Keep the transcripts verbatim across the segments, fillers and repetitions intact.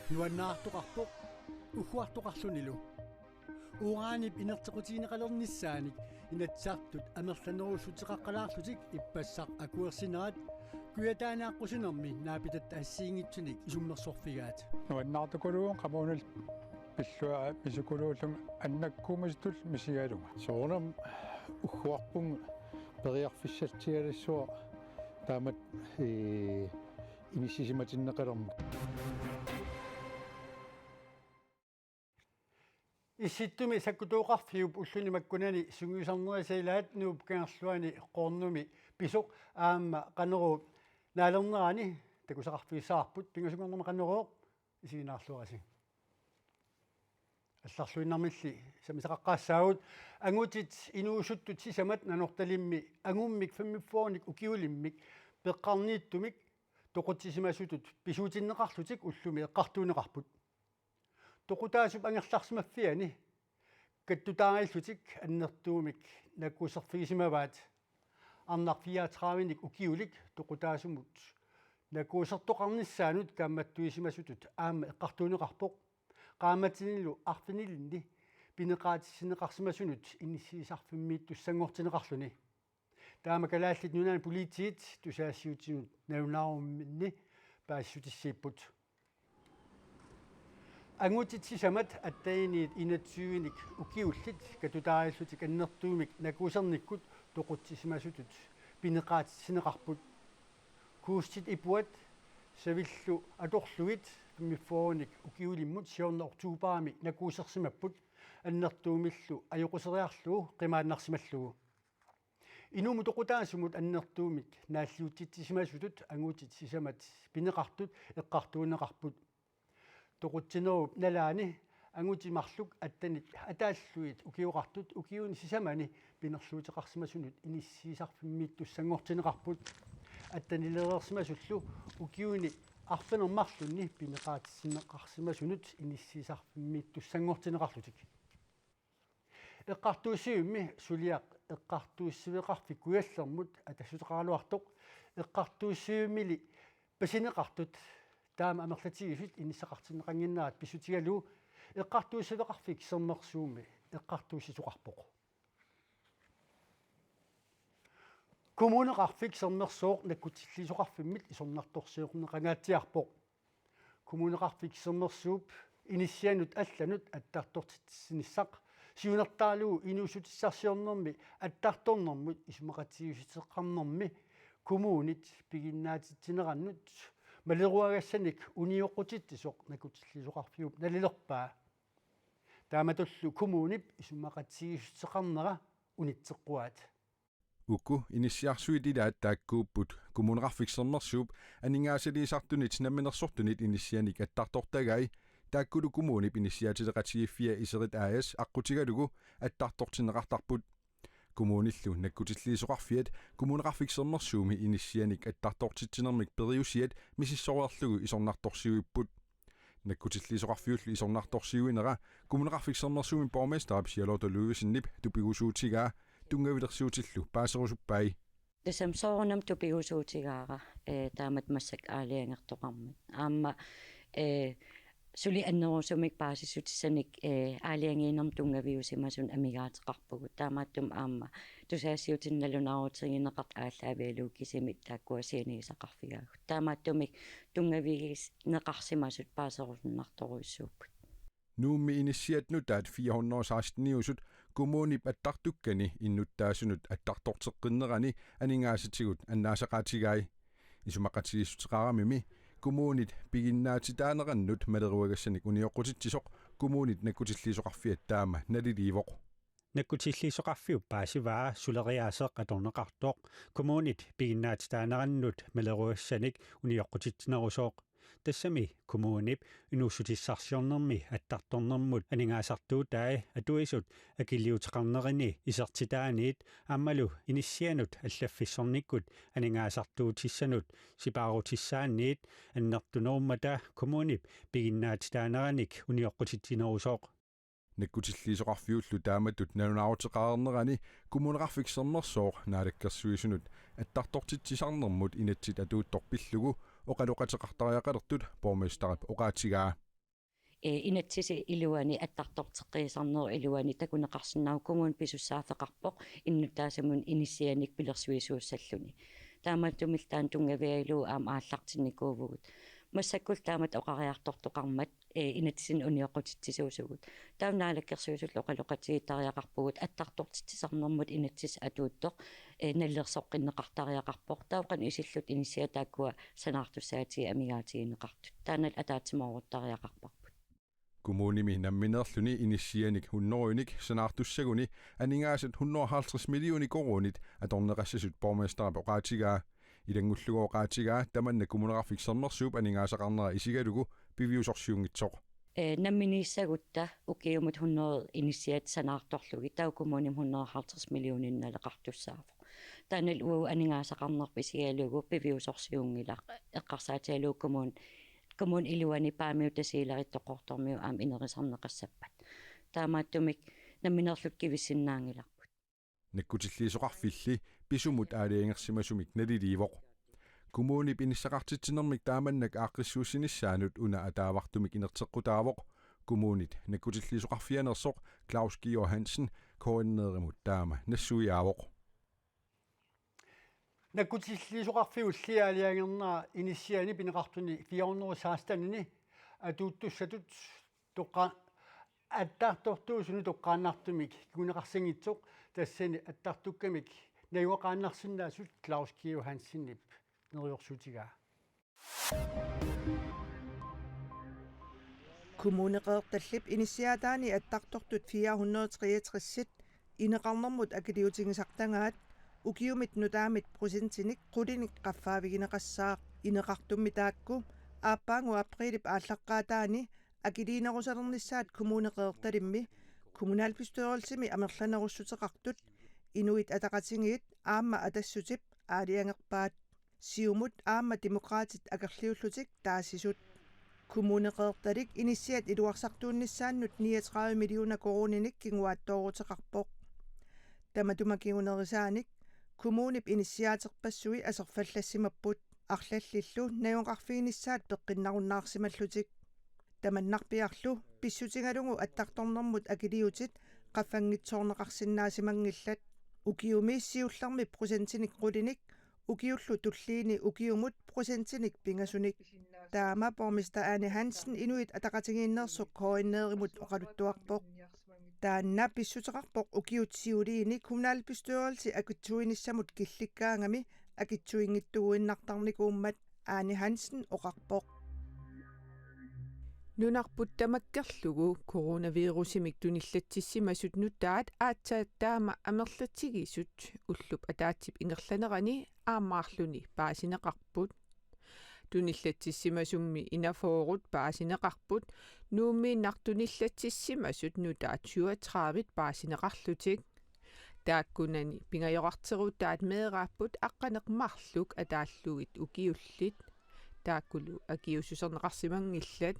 Nuannaartoqarpoq, ugguartoqarlunilu. Uranip inerteqqutigineqalernissaanik Inatsisartut amerlanerussuteqaqqalaarlutik ippassaq akuersinerat kujataani aqqusinermi naapitatta assigiinngitsunik isummersorfigaat. Nuannaartukuluuvoq qamuunil pillua misukuluullunga annakkuumasutut misigalunga. Soorunami ugguarpunga periarfissatsialassuaq taamatut, ee, inissisimatinneqalermat. Issittumi sakkutooqarfiup ulluni makkunani sungiusarnerisa ilaat Nuup Kangerluani Qornumi pisoq aamma Qaneruup naalernerani takusaqarfigissavarput, pingasunngornerma Qaneruoq, isiginnaarluarisi. Allarluinnarmilli sammisaqaqqaassaagut. Angutit inuusuttut sisamat Nanortalimmi angummik femogfyrrenik ukiulimmik peqqarniittumik toqutsisimasutut pisuutinneqarlutik ullumi eqqartuunneqarput. Toqutaasup angerlarsimaffiani kattutaarillutik annertuumik nakuuserfigisimavaat. Arnaq fireogtredivenik ukiulik toqutaasumut nakuusertoqarnissaanut kaammattuisimasutut aamma eqqartuunneqarpoq, qaammatinilu arfinilinni pineqaatissinneqarsimasunut inissiisarfimmiittussanngortinneqarluni. Taama Kalaallit Nunaanni politiit tusagassiuutinut nalunaaruminni paasissutissiipput. Angutit sisamat atteniit enogtyvenik ukiullit kattutaarillutik annertuumik nakuusernikkut toqutsisimasutut pineqaatissinneqarput. Kuustit ipuat savillu atorlugit femogfyrrenik ukiulimmut siorna oktoberimi nakuusersimapput annertuumillu ajoquseriarlugu qimaannarsimallugu. Inummut toqutaasumut annertuumik naalliutsitsisimasutut angutit sisamat pineqartut eqqartuunneqarput. Toqutsinerup nalaani angutit marluk attanik ataallugit ukioqartut ukiuni sisamani pinerluuteqarsimasunut inissiisarfimmiittussanngortinneqarput. Attanilereersimasullu ukiuni arfineq-marlunni pineqaatissinneqarsimasunut inissiisarfimmiittussanngortinneqarlutik. Eqqartuussivimmi suliaq eqqartuussiveqarfik Kujallermut atassuteqaraluartoq. Eqqartuussivimmili pasineqartut taama amerlatigisut inissaqartinneqannginnerat pissutigalugu Eqqartuussiveqarfik Sermersuumi eqqartuussisoqarpoq. Kommuneqarfik Sermersooq nakkutilliisoqarfimmit isornartorsiorneqangaatsiarpoq. Kommuneqarfik Sermersuup inissianut allanut attartortitsinissaq siunertaralugu inuussutissarsiornermi attartornermut isumaqatigiissuteqarnermi kommunit piginnaatitsinerannut maleruagassanik unioqqutitsisoq nakkutilliisoqarfiup nalilerpaa. Taamatullu kommunip isumaqatigiissuteqarnera unitseqquaat. Uku inissiarsuit ilaat taakkuupput Kommuneqarfik Sermersuup aningaasaliisartunit namminersortunit inissianik attartortagai, taakkulu kommunip inissiaatileqatigiiffia Iserit A/S aqqutigalugu attartortinneqartarput. Kommunillu nakkutilliisoqarfiat Kommuneqarfik Sermersuumi inissianik attartortitsinermik periusiat misissoreerlugu isornartorsiuipput. Nakkutilliisoqarfiullu isornartorsiuinera Kommuneqarfik Sermersuumi borgmesterip Charlotte Ludvigsenip tupigusuutigaa tunngavilersuutillu paaserusuppai. Tassami soorunami tupigusuutigaara, ee, taamatut massakkut aalajangertoqarmat. Aamma, ee, suli annerusumik paasissutissanik, ee, aalajangiinermut tunngaviusimasunut amigaateqarpugut. Taamaattumik aamma tusagassiuutinut nalunaarutigineqartut aallaavigalugu kisimik taakkua sianigisaqarfigaagut. Taamaattumik tunngavigineqarsimasut paaserusunnartorujussuupput. Nuummi inissiat nutaat fire hundrede og seksten-iusut kommunip attartukkani innuttaasunut attartorteqqinnerani aningaasatigut annaasaqaatigai. Isumaqatigiissuteqaramimi kommunit piginnaatitaanerannut maleruagassanik unioqqutitsisoq kommunit nakkutilliisoqarfiat taama naliliivoq. Nakkutilliisoqarfiup paasivaa suleriaaseq atorneqartoq kommunit piginnaatitaanerannut maleruagassanik unioqqutitsinerusoq. Tassami kommunip inuussutissarsiornermi attartornermut aningaasartuutai atuisut akiliuteqarnerini isertitaaniit aammalu inissianut allaffissornikkut aningaasartuutissanut sipaarutissaanniit annertunerummata kommunip piginnaatitaaneranik unioqqutitsinerusoq. Nakkutilliisoqarfiullu taamatut nalunaaruteqareernerani Kommuneqarfik Sermersooq Naalakkersuisunut attartortitsisarnermut inatsit atuuttoq pillugu oqaloqateqartariaqalertut borgmesterip oqaatigaa. Ee, inatsisip iluani attartorteqqiisarnerup iluani takuneqarsinnaavoq kommuni pisussaaffeqarpoq innuttaasunut inissianik pilersuisuussalluni. Taamaattumillu taanna tunngavigalugu aamma aallartinnikuuvugut. Massakkut taamatut oqariartortoqarmat, ee, inatsisinik unioqqutitsisuusugut. Taava Naalakkersuisullu oqaloqatigiittariaqarpugut attartortitsisarnermut inatsisit atuuttoq, ee, nalilersoqqinneqartariaqarpoq. Taava qanoq isilluta inissiat taakkua sanaartussaatigit amigaatigineqartut. Taannalu ataatsimooruttariaqarparput. Kommunimi nammineerluni inissianik hunnorujunik sanaartussaguni aningaasat hundrede og halvtreds millioner koruunit atorneqassasut borgmesterip oqaatigaa. Ilanngullugu oqaatigaa tamanna Kommuneqarfik Sermersuup aningaasaqarnera isigalugu piviusorsiunngitsoq. Ee, namminiissagutta ukiumut hundrede inissiat sanaartorlugit taava kommunimi hundrede og halvtreds millioner naleqartussaavoq. Taannalu uagut aningaasaqarnerput isigalugu piviusorsiunngilaq eqqarsaatigalugu kommuni, kommunip iluani Paamiut, Tasiilaq, Ittoqqortoormiut aamma inerisarneqassappat. Taamaattumik nammineerluta kivissinnaanngilarput. Nakkutilliisoqarfilli pisumut aalajangersimasumik naliliivoq. Kommunip inissaqartitsinermik taamannak aaqqissuussinissaanut una ataavartumik inerteqqutaavoq. Kommunit nakkutilliisoqarfianersoq Claus Georg Hansen K N R-imut taama nassuiaavoq. Nakkutilliisoqarfiulli aalajangernera inissianik pineqartuni fire hundrede og sekstenini atuuttussatut toqqa-, attartortuusunut toqqaannartumik kinguneqarsinngitsoq, tassani attartukkamik najugaqaannarsinnaasut Claus Georg Hansenip neriorsuutigaa. Kommune Qeqertallip inissiaataani attartortut fire hundrede og treogtres ineqarnermut akiliutigisartagaat ukiumit nutaamit procentinik qulinik qaffaavigineqassaaq. Ineqartummi taakku aappaagu aprilip aallaqqaataani akiliinerusalernissaat Kommune Qeqertalimmi kommunalbestyrelsimi amerlanerussuteqartut Inuit Ataqatigiit aamma Atassutip aalajangerpaat. Siumut aamma Demokraatit akerliullutik taasisut. Kommune Qeqertalik inissiat iluarsartuunnissaannut niogtredive millioner koruuninik kinguaattooruteqarpoq. Tamatuma kingunerisaanik kommunip inissiaaterpassui aserfallassimapput. Arlallillu najugaqarfiginissaat peqqinnarunnaarsimallutik. Tamannarpiarlu pissutigalugu attartornermut akiliutit qaffanngitsoorneqarsinnaasimanngillat. Ukiumi siullermi procentinik qulinik, ukiullu tulliini ukiumut procentinik pingasunik. Taama borgmester Ane Hansen Inuit Ataqatigiinneersoq K N R-imut oqaluttuarpoq. Taanna pissuteqarpoq ukiut siuliini kommunalbestyrelsi akitsuinissamut killikkaangami akitsuinngitsuuinnartarnikuummat, Ane Hansen oqarpoq. Nunarput tamakkerlugu coronavirusimik tunillatsissimasut nutaat aatsaat taama amerlatigisut ullup ataatsip ingerlanerani aammaarluni paasineqarput. Tunillatsissimasummi enogfyrret paasineqarput, Nuummiinnaq tunillatsissimasut nutaat syvogtredive paasineqarlutik. Taakkunani pingajorarterutaat meeraapput aqqaneq-marluk ataallugit ukiullit. Taakkulu akiuussuserneqarsimanngillat.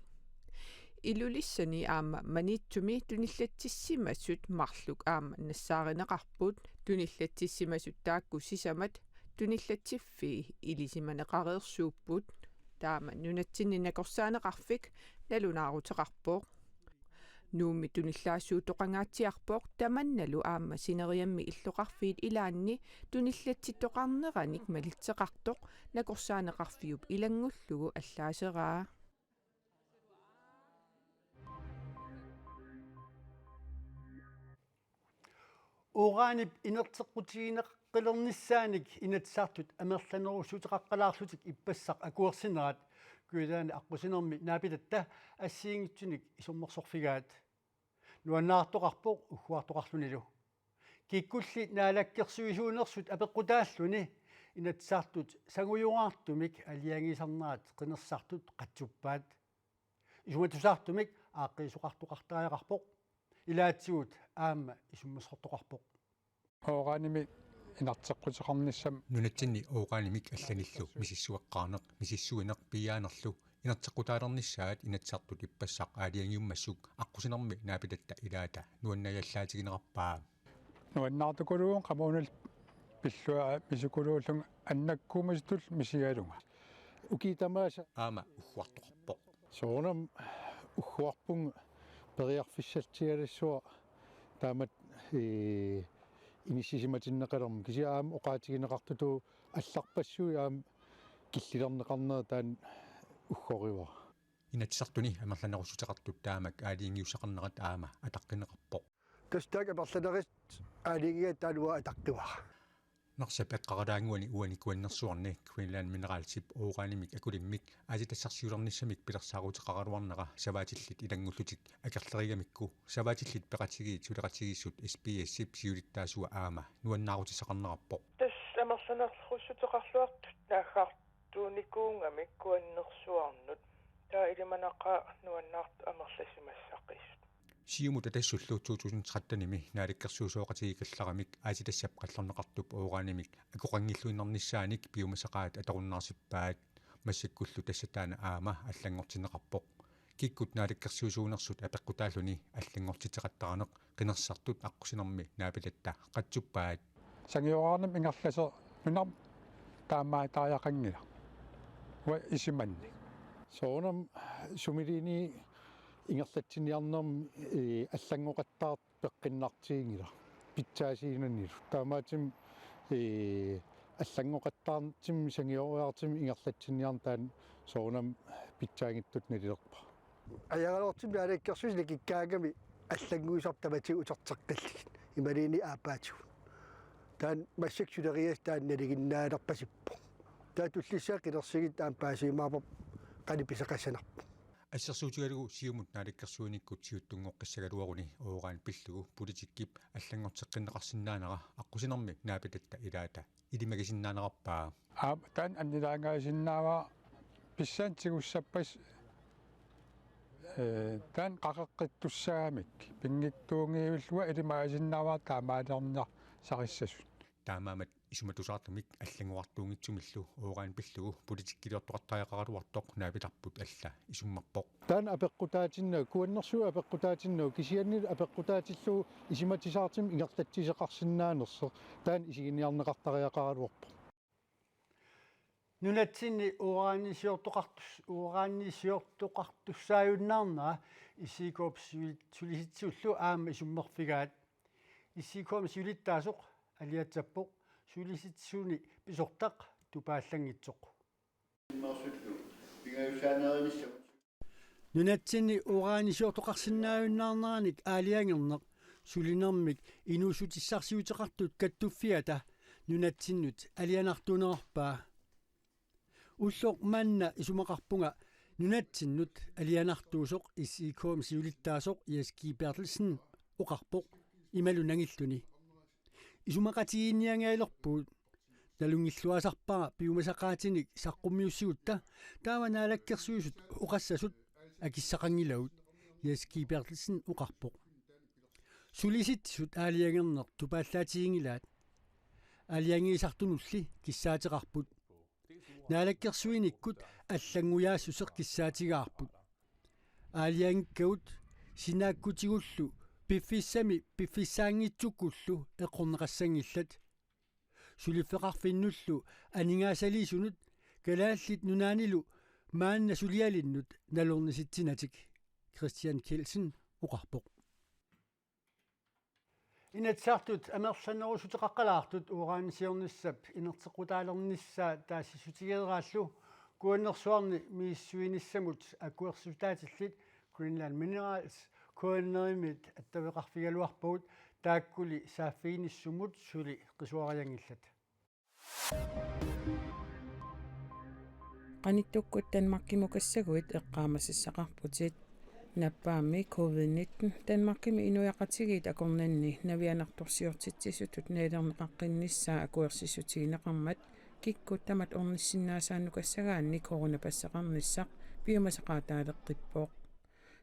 Ilulissani aamma Maniitsumi tunillatsissimasut marluk aamma nassaarineqarput. Tunillatsissimasut taakku sisamat tunillatsiffii ilisimaneqareersuupput. Taama nunatsinni nakorsaaneqarfik nalunaaruteqarpoq. Nuummi tunillaassuuttoqangaatsiarpoq, tamannalu aamma sineriammi illoqarfiit ilaanni tunillatsittoqarneranik malitseqartoq nakorsaaneqarfiup ilanngullugu allaaseraa. Uranip inerteqqutigineqqilernissaannik Inatsisartut amerlanerussuteqaqqalaarlutik ippassaq akuersinerat Kujataani aqqusinermi naapitatta assigiinngitsunik isummersorfigaat. Nuannaartoqarpoq ugguartoqarlunilu. Kikkulli naalakkersuisuunersut apeqqutaalluni Inatsisartut sangujoraartumik aalajangiisarnerat qinersisartut qatsuppaat. Isumatusaartumik aaqqiisoqartoqartariaqarpoq. Ilaatigut aamma isummersortoqarpoq. Uranimik inerteqqutigineqarnissamut. Nunatsinni uranimik allanillu misissueqqaarneq, misissuineq piiaanerlu Inerteqqutaalernissaat Inatsisartut ippassaq aalajangiummassuk aqqusinermi naapitatta ilaata nuannaajallaatigineqarpaa. Nuannaartukuluuvoq qamuunil pillua misukuluullunga annakkuumasutut misigalunga. Ukiut tamaasa. Aamma ugguartoqarpoq. Soorunami ugguarpunga periarfissatsialassuaq taamatut, ee, inissisimatinneqalermat, kisianni aamma oqaatigineqartutut allarpassuit aamma killilerneqarnerat taanna uggorivara. Inatsisartuni amerlanerussuteqartut taamak aalajangiussaqarnerat aamma ataqqinneqarpoq. Tassa taakku amerlanerit aalajangigaat taanna uanga ataqqivara. Narsap eqqaralaannguani uani Kuannersuarni Greenland Mineralsip uranimik akulimmik aatitassarsiulernissamik pilersaaruteqaraluarnera savaatillit ilanngullutik akerlerigamikku savaatillit peqatigiit suleqatigiissut S P S-ip siulittaasua aamma nuannaarutissaqarnerarpoq. Tassa amerlanerussuteqarluartut naaggaartuunikuugamik Kuannersuarnut, taava ilimanaqaaq nuannaartut amerlasimassaqiisut. Siumut Atassullu to tusind tretten-imi naalakkersuisooqatigiigallaramik aatitassap qallorneqartup uranimik akoqanngilluinnarnissaanik piumasaqaat atorunnaarsippaat, massakkullu tassa taanna aamma allanngortinneqarpoq. Kikkut naalakkersuisuunersut apeqqutaalluni allanngortitseqattaraneq qinersisartut aqqusinermi naapitatta qatsuppaat. Sangioraarnami ingerlasoq nunarput taamaatariaqanngilaq. Uanga isumanni. Soorunami sumiluunniit ingerlatsiniarnermi, ee, allanngoqattaartoq peqqinnartiginngilaq pitsaasuunermilu. Taamaattumik, ee, allanngoqattaartumik sangioriartumik ingerlatsiniarneq taanna soorunami pitsaanngitsutut nalilerpara. Ajaraloortumik naalakkersuisut nakikkaangami allannguisartut tamatigut uterteqqillugit imaluunniit aappaatigut. Taanna massakkut suleriaaseq taanna nalinginnaalerpasippoq. Taava tullissaat qinersineq aamma paasiumaarparput qanoq pisoqassanersoq. Assersuutigalugu Siumut naalakkersuinikkut siuttunngoqqissagaluaruni uran pillugu politikkip allanngorteqqinneqarsinnaanera aqqusinermi naapitatta ilaata ilimagisinnaanerarpaa. Aap, taanna annilaangaasinnaavara pissannik tigussappat, ee, taanna qaqeqqittussaagamik pinngitsuunngivillunga ilimagisinnaavarput taamaalernissarissasut. Taamaammat isumatusaartumik allanngorartuunngitsumillu uran pillugu politikkiliortoqartariaqaraluartoq naapitarput alla isummerpoq. Taanna apeqqutaatinnagu, Kuannersuup apeqqutaatinnagu, kisianni apeqqutaatillugu isumatusaartumik ingerlatsisoqarsinnaanersoq taanna isiginiarneqartariaqaraluarpoq. Nunatsinni uranisiortoqartus-, uranisiortoqartussaajunnaarnera S I K-p suli-, sulisitsisutullu aamma isummerfigaat. S I K-p siulittaasoq aliatsappoq sulisitsisuni pisortaq tupaallanngitsoq. Nunatsinni uranisiortoqarsinnaajunnaarneranik aalajangerneq sulinermik inuussutissarsiuteqartut kattuffiata nunatsinnut alianartuunerarpaa. Ulloq manna isumaqarpunga nunatsinnut alianartuusoq S I K-p siulittaasoq Jess G. Berthelsen oqarpoq imalu nangilluni: Isumaqatigiinniangajalerpugut. Nalunngilluasarpara piumasaqaatinik saqqummiussigutta, taava naalakkersuisut oqassasut akissaqanngilagut, Jess G. Berthelsen oqarpoq. Sulisitsisut aalajangerneq tupaallaatiginngilaat. Aalajangiisartunulli kissaateqarput. Naalakkersuinikkut allanngujaassuseq kissaatigaarput. Aalajangikkagut sinaakkutigullu piffissami piffissaanngitsukkullu eqqorneqassanngillat. Suliffeqarfinnullu aningaasaliisunut Kalaallit Nunaannilu maanna sulialinnut nalornisitsinatik, Christian Kielsen oqarpoq. Inatsisartut amerlanerussuteqaqqalaartut uranisiornissap inerteqqutaalernissaa taasissutigereeraallu Kuannersuarni misissuinissamut akuersissutaatillit Greenland Minerals K N R-imit attaveqarfigaluarpagut, taakkuli saaffiginissumut suli qisuarianngillat. Qanittukkut Danmarkimukassaguit eqqaamasassaqarputit. Nappaammi covid nitten Danmarkimi inuiaqatigiit akornanni navianartorsiortitsisutut nalilerneqaqqinnissaa akuersissutigineqarmat kikkut tamat ornissinnaasaannukassagaanni coronapassaqarnissaq piumasaqaataaleqqippoq.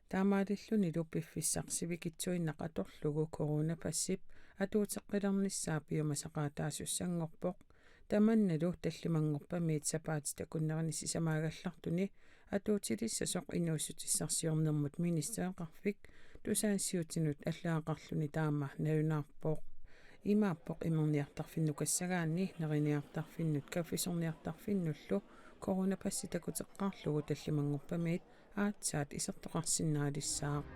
Taamaalillunilu piffissaq sivikitsuinnaq atorlugu coronapassip atuuteqqilernissaa piumasaqaataasussanngorpoq. Tamannalu tallimanngorpamiit sapaatit akunnerini sisamaagallartuni atuutilissasoq inuussutissarsiornermut ministereqarfik tusagassiuutinut allagaqarluni taama nalunaarpoq. Imaappoq imerniartarfinnukassagaanni neriniartarfinnut kaffisorniartarfinnullu coronapassi takuteqqaarlugu tallimanngorpamiit aatsaat isertoqarsinnaalissaaq.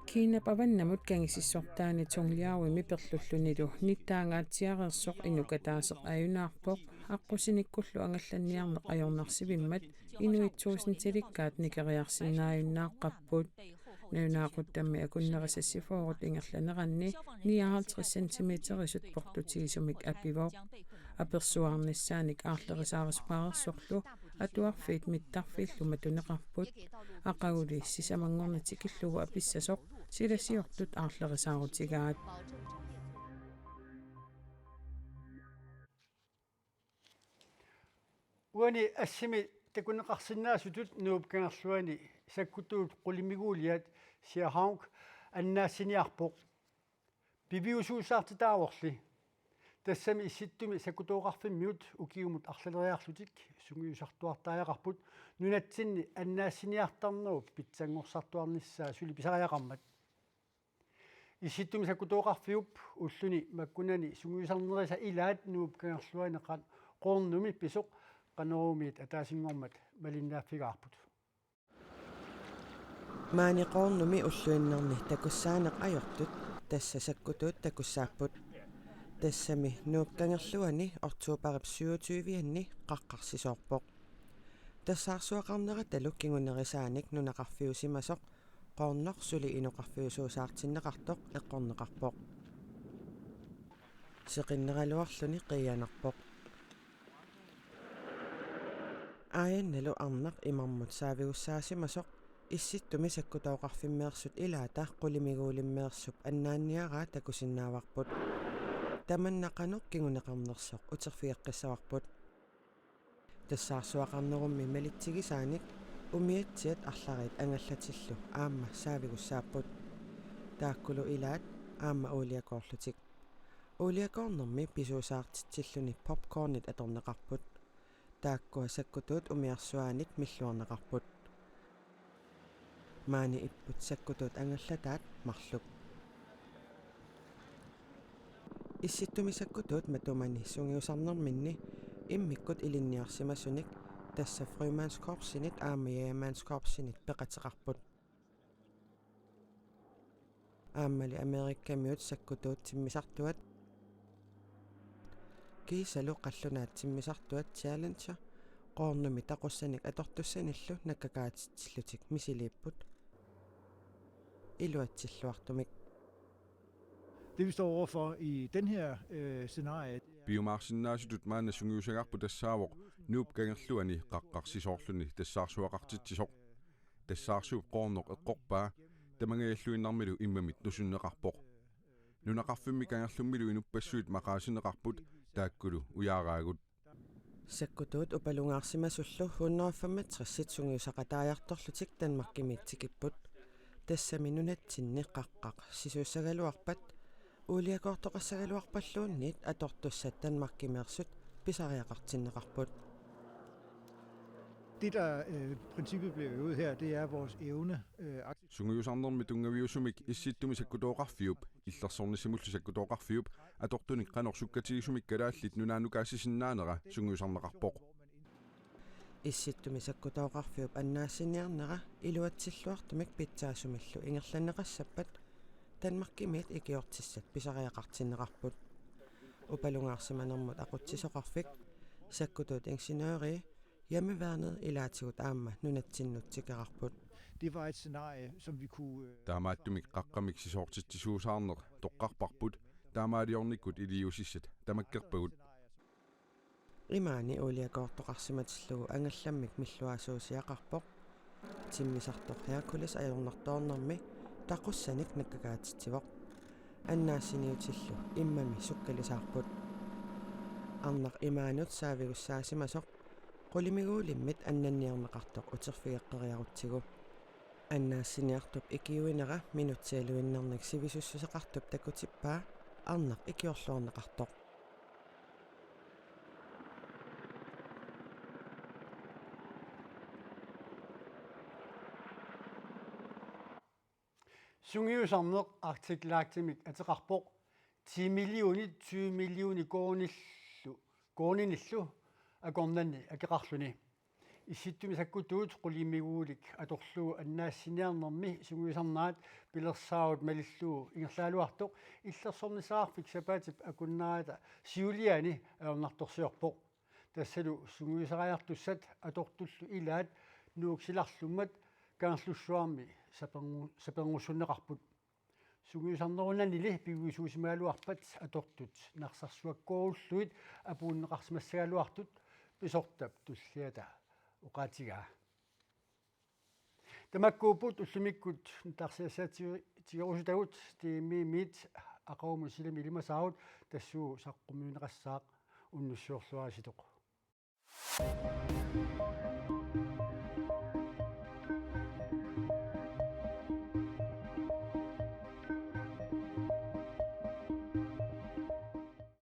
Kiinap avannamut kangisissortaani Tongliaoimi perlullunilu nittaangaatsiareersoq inukataaseq ajunaarpoq, aqqusinikkullu angallanniarneq ajornarsivimmat inuit tuusintilikkaat nikeriarsinnaajunnaaqqapput. Nalunaaquttammi akunneri seksogfyrre ingerlaneranni nioghalvtreds centimeterisut portutigisumik apivoq. Apersuarnissaanik aarlerisaarisupareersorlu atuarfiit mittarfiillu matuneqarput. Aqaguli sisamanngorneq tikillugu apissasoq silasiortut aarlerisaarutigaat. Uani assimi takuneqarsinnaasutut Nuup Kangerluani sakkutuut qulimiguuliat Siahawk annaassiniarpoq. Piviusuusaartitaavorli. Tassami Issittumi sakkutooqarfimmiut ukiumut arlaleriarlutik sungiusartuartariaqarput nunatsinni annaassiniartarnerup pitsanngorsartuarnissaa suli pisariaqarmat. Issittumi sakkutooqarfiup ulluni makkunani sungiusarnerisa ilaat Nuup Kangerluani Qan-, Qoornumi pisoq Qanoruumiit ataasinngormat malinnaaffigaarput. Maani Qoornumi ulluinnarni takussaaneq ajortut, tassa sakkutuut takussaapput. Tassami Nuup Kangerluani oktobarip syvogtyve-anni qaqqarsisoorpoq. Tassaarsuaqarneratalu kingunerisaanik nunaqarfiusimasoq Qoornoq suli inoqarfiusuusaartinneqartoq eqqorneqarpoq. Seqinneraluarluni qiianarpoq. Aajannalu arnaq imarmut saavigussaasimasoq Issittumi sakkutooqarfimmeersut ilaata qulimiguulimmeersup annaanniaraa takusinnaavarput. Tamanna qanoq kinguneqarnersoq uterfigeqqissavarput. Tassaarsuaqarnerummi malitsigisaanik umiatsiat arlariit angallatillu aamma saavigussaapput. Taakkulu ilaat aamma uuliakoorlutik. Uuliakoornermi pisuusaartitsilluni popcornit atorneqarput. Taakkua sakkutuut umiarsuaanit milluarneqarput. Maani ipput sakkutuut angallataat marluk. Issittumi sakkutuut matumani sungiusarnerminni immikkut ilinniarsimasunik, tassa Frømandskorpsinit aamma Jægermandskorpsinit, peqateqarput. Aammali Amerikamiut sakkutuut timmisartuat, kiisalu qallunaat timmisartuat Challenger Qoornumi taquassanik atortussanillu nakkakaatitsillutik misiliipput iluatsilluartumik. Det vi står overfor i den her øh, scenarie, det er Piumaarsinnaasutut maanna sungiusagarput tassaavoq Nuup Kangerluani qaqqarsisoorluni tassaarsuaqartitsisoq. Tassaarsuup Qoornoq eqqorpaa, tamangajalluinnarmilu immamit nusunneqarpoq. Nunaqarfimmi Kangerlummilu inuppassuit maqaasineqarput, taakkulu ujaaraagut. Sakkutuut upalungaarsimasullu hundrede og femogtres sungiusaqataajartorlutik Danmarkimiit tikipput. Tassami nunatsinni qaqqaq sisuussagaluarpat uuliakoortoqassagaluarpalluunniit atortussat Danmarkimeersut pisariaqartinneqarput. Det, der øh, princippet bliver øvet her, det er vores evne. Øh, ak- Sungiusarnermi tunngaviusumik Issittumi sakkutooqarfiup, illersornissamullu sakkutooqarfiup, atortunik qanoq sukkatigisumik kalaallit nunaannut nukaasisinnaanera sungiusarneqarpoq. Issittumi sakkutooqarfiup annaassiniarnera iluatsilluartumik pitsaasumillu ingerlanneqassappat Danmarkimiit ikiortissat pisariaqartinneqarput. Upalungaarsimanermut aqutsisoqarfik, sakkutuut ingeniøri, hjemmeværnet ilaatigut aamma nunatsinnut tikerarput. Det var et scenarie, som vi kunne... øh, Taamaattumik qaqqamik sisoortitsisuusaarneq toqqarparput, taamaaliornikkut iliuusissat tamakkerpagut. Imaani uuliakoortoqarsimatillugu angallammik milluaasuusiaqarpoq. Timmisartoq Hercules ajornartoornermi taquassanik nakkakaatitsivoq. Annaassiniutillu immami sukkalisaarput. Arnaq imaanut saavigussaasimasoq qulimiguulimmit annanniarneqartoq uterfigeqqeriarutsigu. Annaassiniartup ikiuinera minutsialuinnarnik sivisussuseqartup takutippaa arnaq ikiorluarneqartoq. Sungiusarneq Arctic Lagtimik ateqarpoq ti millionit tyve millionit koruunillu, koruuninillu akornanni akeqarluni. Issittumi sakkutuut qulimiguulik atorlugu annaassiniarnermi sungiusarnerat pilersaarutit malillugu ingerlagaluartoq illersornissaqarfik sapaatip akunnerata siuliani ajornartorsiorpoq. Tassalu sungiusariartussat atortullu ilaat Nuuk silarlummat Kangerlussuarmi sapernu-, saperngussunneqarput. Sungiusarnerunanili pigigusuusimagaluarpat atortut Narsarsuakkoorullugit apuunneqarsimassagaluartut pisortap tulliata oqaatigaa. Tamakkuupput ullumikkut nutaarsiassaatsigu-, tigerusutagut. Tiimmimit aqagumut silami ilimasaarut tassuugu saqqummiunneqassaaq, unnussiorluaritsi.